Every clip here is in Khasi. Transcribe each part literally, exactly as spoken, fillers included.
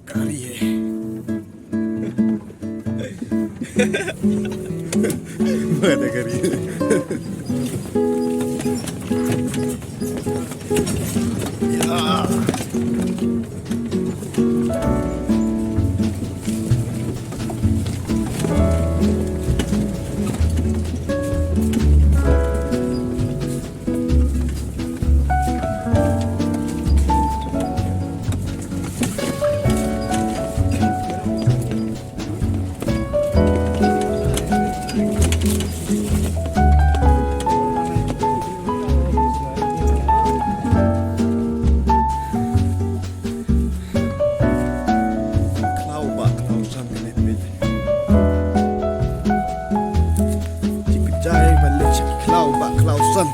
Kari hai. Mada kari. Khlaw ba khlaw san kane peit. Ki peit jai ba leit sha ki khlaw ba khlaw san.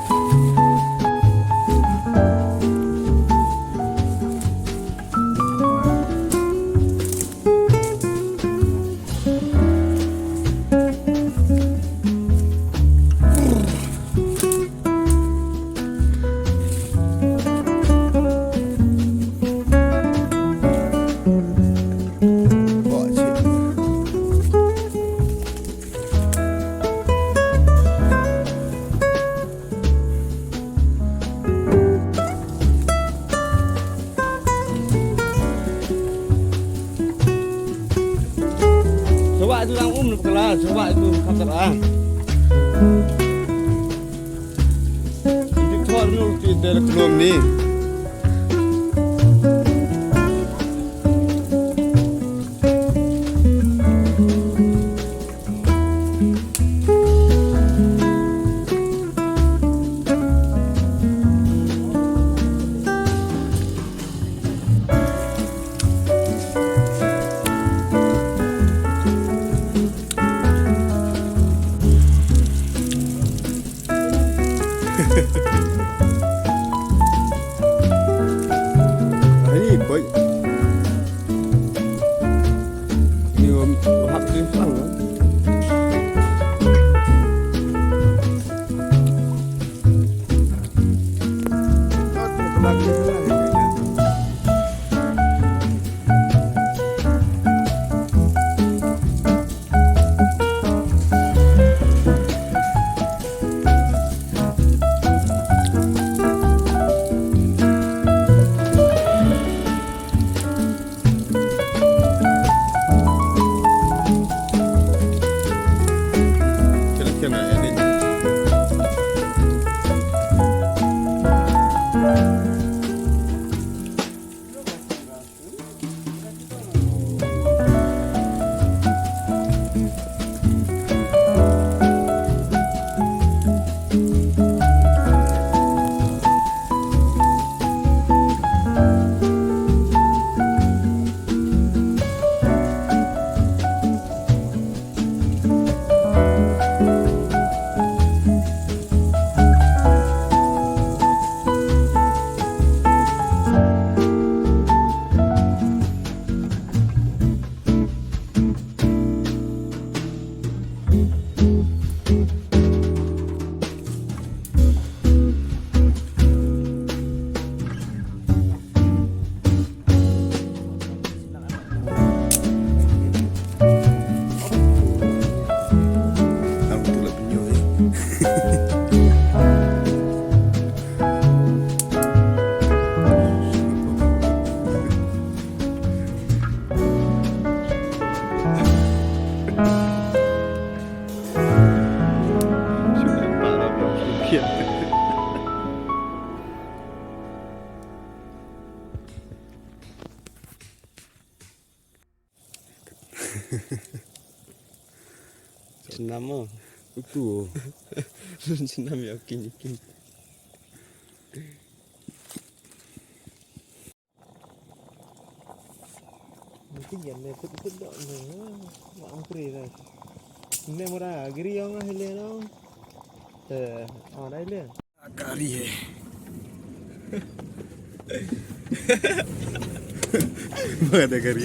Coba itu lang um, kala, coba itu kata ah. Di thor nu ti del kelum ni. Ani boy. Ni um hap di sang. Chnam mo. Utu. Chnam ya kin kin. Mungkin ya ne put put dok ne. Wa ang pri dai. Ne mura giri yong ah le no. Eh, oh dai le. Kari hai. Mada kari.